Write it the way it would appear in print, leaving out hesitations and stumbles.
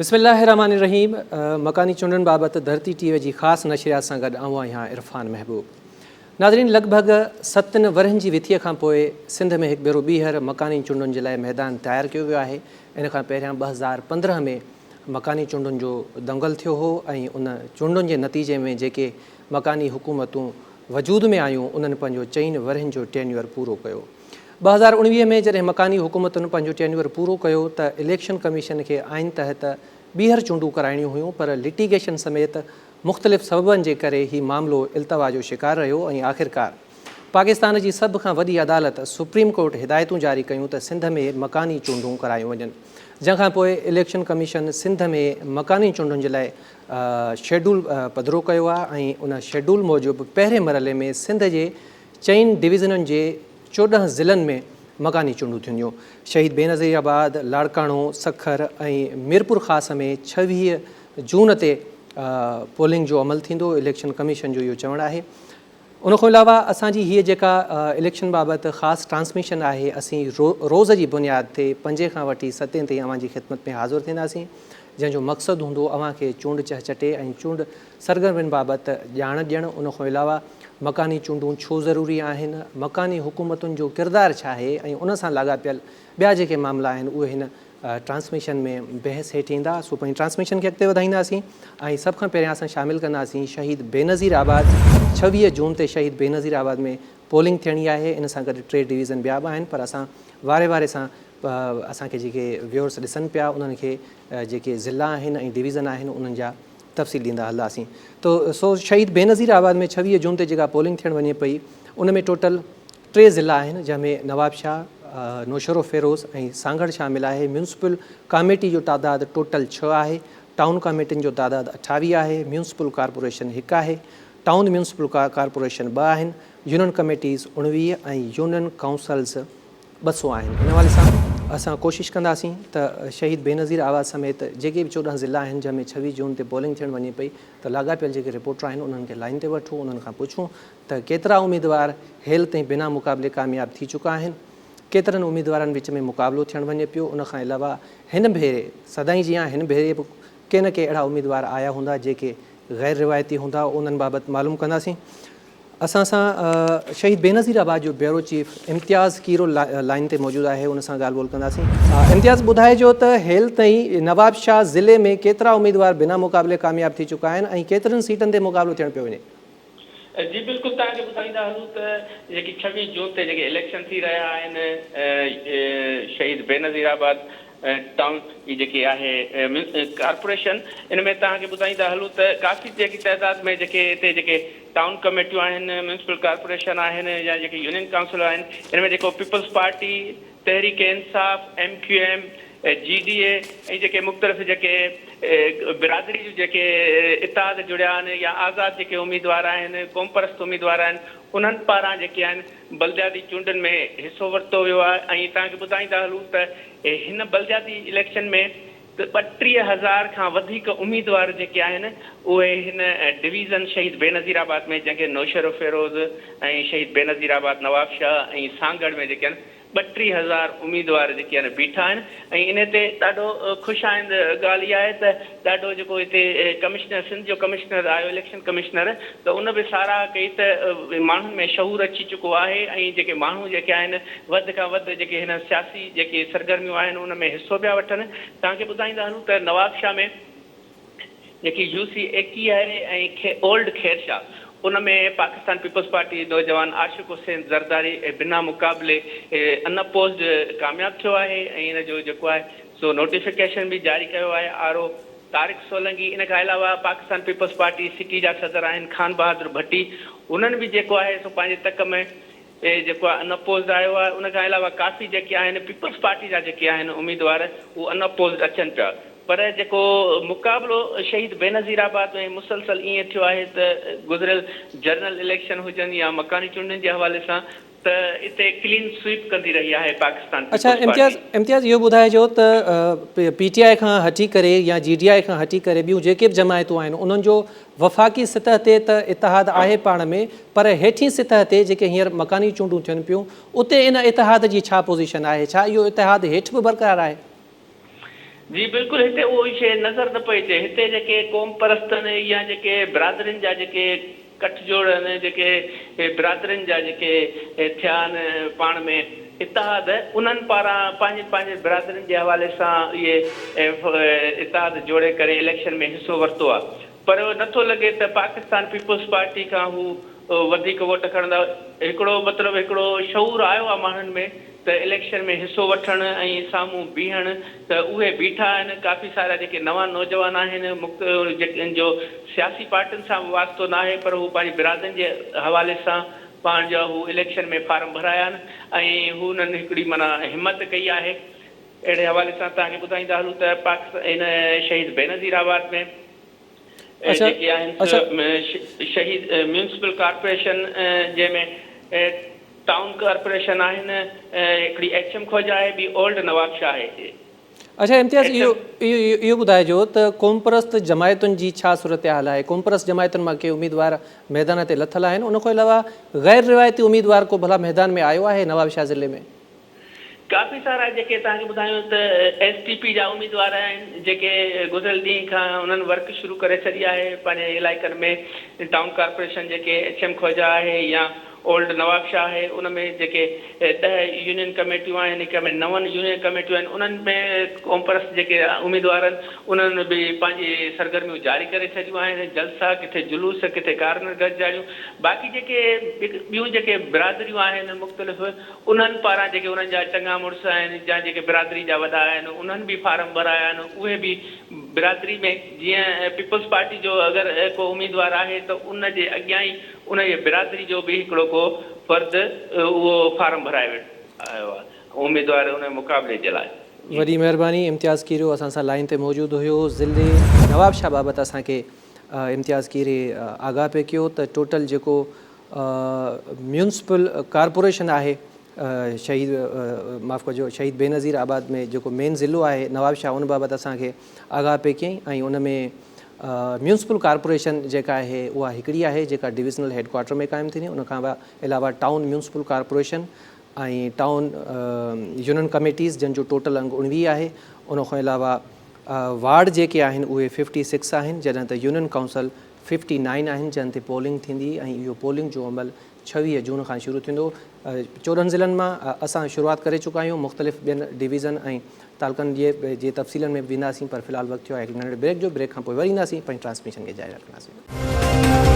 بسم الله الرحمٰن الرحيم مڪاني چونڊن بابت ڌرتي ٽي وي جي خاص نشريات سان گڏ آئون آهيان عرفان محبوب ناظرين لڳ ڀڳ ستن ورهين جي وٿيء کان پوء سنڌ ۾ هڪ ڀيرو ٻيهر مڪاني چونڊن جي لاء ميدان تيار ڪيو ويو آهي ان کان پهريان 2015 ۾ مڪاني چونڊن جو دنگل ٿيو هو ۽ ان چونڊن جي نتيجي ۾ جيڪي مڪاني حڪومتون وجود ۾ آيون انهن پنهنجو چئن ورهين جو ٽينيوئر پورو ڪيو. 2019 ۾ جڏهن مڪاني حڪومتن پنهنجو ٽينيوئر پورو ڪيو ته اليڪشن ڪميشن کي آئين تحت ٻيهر چونڊون ڪرائڻيون هيون پر لٽيگيشن سميت مختلف سببن جي ڪري هي معاملو التوا جو شڪار رهيو ۽ آخرڪار پاڪستان جي سڀ کان وڏي عدالت سپريم ڪورٽ هدايتون جاري ڪيون ته سنڌ ۾ مڪاني چونڊون ڪرايون وڃن جنهن کان پوء اليڪشن ڪميشن سنڌ ۾ مڪاني چونڊن جي لاء شيڊول پڌرو ڪيو آهي ۽ ان شيڊول موجب پهرين مرحلي ۾ سنڌ جي چئن ڊويزنن جي 14 ضلعن ۾ مڪاني چونڊون ٿينديون. شهيد بينظير آباد، لاڙڪاڻو، سکر ۽ ميرپورخاص ۾ 26 جون تي پولنگ جو عمل ٿيندو، اليڪشن ڪميشن جو اهو چوڻ آهي. ان کان علاوه اسان جي هيء جيڪا اليڪشن بابت خاص ٽرانسميشن آهي اسين روز جي بنياد تي پنجين کان وٺي ستين تائين اوهان جي خدمت ۾ حاضر ٿينداسين جنهن جو مقصد هوندو اوهان کي چونڊ چهچٽي ۽ چونڊ سرگرمين بابت ڄاڻ ڏيڻ ان کان علاوه مڪاني چونڊون ڇو ضروري آهن مڪاني حڪومتن جو ڪردار ڇا آهي ۽ ان سان لاڳاپيل ٻيا جيڪي معاملا آهن اهي هن ٽرانسميشن ۾ بحث هيٺ ايندا سو پنهنجي ٽرانسميشن کي اڳتي وڌائينداسين ۽ سڀ کان پهريان اسان شامل ڪنداسين شهيد بينظير آباد 26 جون تي شهيد بينظير آباد ۾ پولنگ ٿيڻي آهي ان سان گڏ ٽي ڊويزن ٻيا به آهن پر اسان واري واري سان اسان کي جيڪي ويورس ڏسن پيا انهن کي جيڪي ضلع آهن ۽ ڊويزن آهن انهن جا تفصيل ڏيندا هلنداسين تو سو شهيد بينظير آباد ۾ 26 جون تي جيڪا پولنگ ٿيڻ وڃي پئي ان ۾ ٽوٽل ٽي ضلعا آهن جنهن ۾ نوابشاهه، نوشهروفيروز ۽ سانگهڙ شامل آهي، ميونسپل ڪاميٽي جو تعداد ٽوٽل ڇهه آهي، ٽائون ڪاميٽين جو تعداد 28 آهي، ميونسپل ڪارپوريشن هڪ آهي، ٽائون ميونسپل ڪارپوريشن ٻه آهن، يونين ڪميٽيز 19 ۽ يونين ڪائونسلز 200 آهن. ان حوالي سان اسان ڪوشش ڪنداسين ته شهيد بينظير آباد سميت جيڪي به 14 ضلعا آهن جنهن ۾ 26 جون تي پولنگ ٿيڻ وڃي پئي ته لاڳاپيل جيڪي رپورٽر آهن انهن کي لائين تي وٺون انهن کان پڇون ته ڪيترا اميدوار هيل تائين بنا مقابلي ڪامياب ٿي چڪا آهن، ڪيترن اميدوارن وچ ۾ مقابلو ٿيڻ وڃي پيو، ان کان علاوه هن ڀيري سدائين جيان هن ڀيري به ڪي نه ڪي اهڙا اميدوار آيا هوندا جيڪي غير روايتي هوندا، انهن بابت معلوم ڪنداسين. اسان سان شهيد بينظير آباد جو بيورو چيف امتياز کيرو لائين تي موجود آهي ان سان ڳالهه ٻولهه ڪنداسين. امتياز ٻڌائجو ته هيل تائين نوابشاهه ضلعي ۾ ڪيترا اميدوار بنا مقابلي ڪامياب ٿي چڪا آهن ۽ ڪيترين سيٽن تي مقابلو ٿيڻ پيو وڃي؟ جي بلڪل توهان کي ٻڌائيندا هلون ته جيڪي 26 جون تي جيڪي اليڪشن ٿي رهيا آهن شهيد بينظير آباد ٽائون جي جيڪي آهي ڪارپوريشن ان ۾ توهان کي ٻڌائيندا هلون ته ڪافي جيڪي تعداد ۾ جيڪي هتي جيڪي ٽائون ڪميٽيون آهن ميونسپل ڪارپوريشن آهن يا جيڪي يونين ڪائونسل آهن ان ۾ جيڪو Peoples Party Tehreek Insaf, M Q M, G D A ۽ جيڪي مختلف جيڪي برادري جون جيڪي اتحاد جڙيا آهن يا آزاد جيڪي اميدوار آهن، قومپرست اميدوار آهن انهن پاران جيڪي آهن بلدياتي چونڊن ۾ حصو ورتو ويو آهي ۽ توهان کي ٻڌائيندا هلون ته هن بلدياتي اليڪشن ۾ 32 هزار کان وڌيڪ اميدوار جيڪي آهن اهي هن ڊويزن شهيد بينظير آباد ۾ جنهن کي نوشهروفيروز ۽ شهيد بينظير آباد نوابشاهه ۽ سانگهڙ ۾ جيڪي آهن 32 هزار اميدوار جيڪي آهن بيٺا آهن ۽ انهي تي ڏاڍو خوش آئند ڳالهه اها آهي ته ڏاڍو جيڪو هتي ڪمشنر سنڌ جو ڪمشنر آيو اليڪشن ڪمشنر ته ان به ساراهه ڪئي ته ماڻهن ۾ شعور اچي چڪو آهي ۽ جيڪي ماڻهو جيڪي آهن وڌ کان وڌ جيڪي هن سياسي جيڪي سرگرميون آهن ان ۾ حصو پيا وٺن توهان کي ٻڌائيندا هلون ته نوابشاهه ۾ جيڪي يو سي 21 آهي ۽ اولڊ خير شاهه ان ۾ پاڪستان پيپلز پارٽي نوجوان عاشق حسين زرداري بنا مقابلي ان اپوزڊ ڪامياب ٿيو آهي ۽ ان جو جيڪو آهي سو نوٽيفڪيشن به جاري ڪيو آهي آر او طارق سولنگي ان کان علاوه پاڪستان پيپلز پارٽي سٽي جا صدر آهن خان بهادر ڀٽي انهن به جيڪو آهي سو پنهنجي تڪ ۾ جيڪو آهي ان اپوزڊ آيو آهي ان کان علاوه ڪافي جيڪي آهن پيپلز پارٽي جا جيڪي آهن اميدوار اهي ان اپوزڊ اچن پيا پر جيڪو مقابلو شهيد بينظير آباد ۾ مسلسل ائين ٿيو آهي ته گذريل جنرل اليڪشن هجن يا مڪاني چونڊن جي حوالي سان ته اتي ڪلين سوئيپ ڪندي رهي آهي پاڪستان اڇا پيپلز امتياز پارٽي. امتياز اهو ٻڌائجو ته پي ٽي آء کان هٽي ڪري يا جي ڊي I کان هٽي ڪري ٻيون جيڪي به جماعتون آهن انهن جو وفاقي سطح تي ته اتحاد آهي پاڻ ۾ پر هيٺين سطح تي جيڪي هينئر مڪاني چونڊون ٿين پيون اتي ان اتحاد جي ڇا پوزيشن آهي؟ ڇا اهو اتحاد هيٺ به برقرار آهي؟ جي بلڪل هتي اهو ئي شيء نظر نه پئي اچي هتي جيڪي قوم پرستن يا جيڪي برادرين جا جيڪي ڪٺ جوڙ آهن جيڪي برادرين جا جيڪي ٿيا آهن پاڻ ۾ اتحاد انهن پاران پنهنجي پنهنجي برادرين جي حوالي سان اهي اتحاد جوڙي ڪري اليڪشن ۾ حصو ورتو آهي پر نٿو لڳي ته پاڪستان پيپلز پارٽي کان هو وڌيڪ ووٽ کڻندا. هڪڙو مطلب هڪڙو شعور آيو آهي ماڻهن ۾ ته اليڪشن ۾ حصو وٺڻ ۽ سامهون بيهڻ ته اهي بيٺا آهن. ڪافي سارا جيڪي نوان نوجوان آهن جن جو سياسي پارٽين سان به واسطو ناهي پر هو پنهنجي برادرين جي حوالي سان پنهنجا هو اليڪشن ۾ فارم ڀرايا آهن ۽ هو انهن هڪڙي معنيٰ همت ڪئي آهي. اهڙي حوالي سان توهان کي ٻڌائيندا هلون ته پاڪستان هن شهيد بينظير آباد ۾ جيڪي آهن شهيد ميونسپل ڪارپوريشن جنهن ۾ ٽائون ڪارپوريشن آهن هڪڙي ايڇ ايم خوجا آهي ٻي اولڊ نواب شاهه آهي. اڇا امتياز اهو اهو ٻڌائجو ته قومپرست جماعتن جي ڇا صورتحال آهي قومپرست جماعتن مان ڪي اميدوار ميدان تي لٿل آهن ان کان علاوه غير روايتي اميدوار ڪو ڀلا ميدان ۾ آيو آهي نوابشاهه ضلعي ۾؟ ڪافي سارا جيڪي توهان کي ٻڌايون ته ايس ٽي پي جا اميدوار آهن جيڪي گذريل ڏينهن کان انهن ورڪ شروع ڪري ڇڏي آهي پنهنجي علائقن ۾ ٽائون ڪارپوريشن جيڪي ايڇ ايم خوجا آهي يا اولڊ نواب شاهه آهي ان ۾ جيڪي ڏهه يونين ڪميٽيون آهن هڪ ۾ نون يونين ڪميٽيون آهن انهن ۾ قومپرست جيڪي اميدوار آهن انهن به پنهنجي سرگرميون جاري ڪري ڇڏيون آهن جلسا ڪٿي جلوس ڪٿي ڪارنر گڏجاڻيون باقي جيڪي ٻيون جيڪي برادريون آهن مختلف انهن پاران جيڪي انهن جا چڱا مڙس آهن يا جيڪي برادري جا وڏا آهن انهن به فارم ڀرايا آهن اهي به برادري ۾ جيئن پيپلز پارٽي جو اگر ڪو اميدوار آهي ته ان جي اڳيان ئي ان جي برادري جو به هڪڙو ڪو فرد اهو فارم ڀرائي آيو آهي اميدوار ان مقابلي جي لاء. وڏي مهرباني امتياز کيريو اسان سان لائين تي موجود هيو ضلعي نوابشاهه بابت اسان کي امتياز کيري آگاهه پئي ڪيو ته ٽوٽل جيڪو ميونسپل ڪارپوريشن آهي شهيد معاف ڪجو شهيد بينظير آباد ۾ جيڪو مين ضلعو آهي نواب شاهه ان بابت اسان کي آگاهه پئي ڪيائين ۽ ان ۾ ميونسپل ڪارپوريشن جيڪا آهي اها هڪڙي آهي جيڪا ڊويزنل هيڊ ڪوارٽر ۾ قائم ٿيندي ان کان علاوه town municipal corporation ۽ town union committees جن جو ٽوٽل انگ 19 آهي ان کان علاوه وارڊ جيڪي آهن اهي 56 آهن جڏهن ته يونين ڪائونسل ففٽي نائن آهن جن تي پولنگ ٿيندي ۽ اهو پولنگ جو عمل 26 جون کان شروع ٿيندو 14 ضلعن مان اسان شروعات ڪري چڪا آهيون مختلف ٻين ڊويزن ۽ تعلقن جي جي تفصيلن ۾ به وينداسين پر في الحال وقت ٿيو آهي هڪ ننڍڙي بريڪ جو بريڪ کان پوء وري اينداسين پنهنجي ٽرانسميشن کي جاري رکنداسين.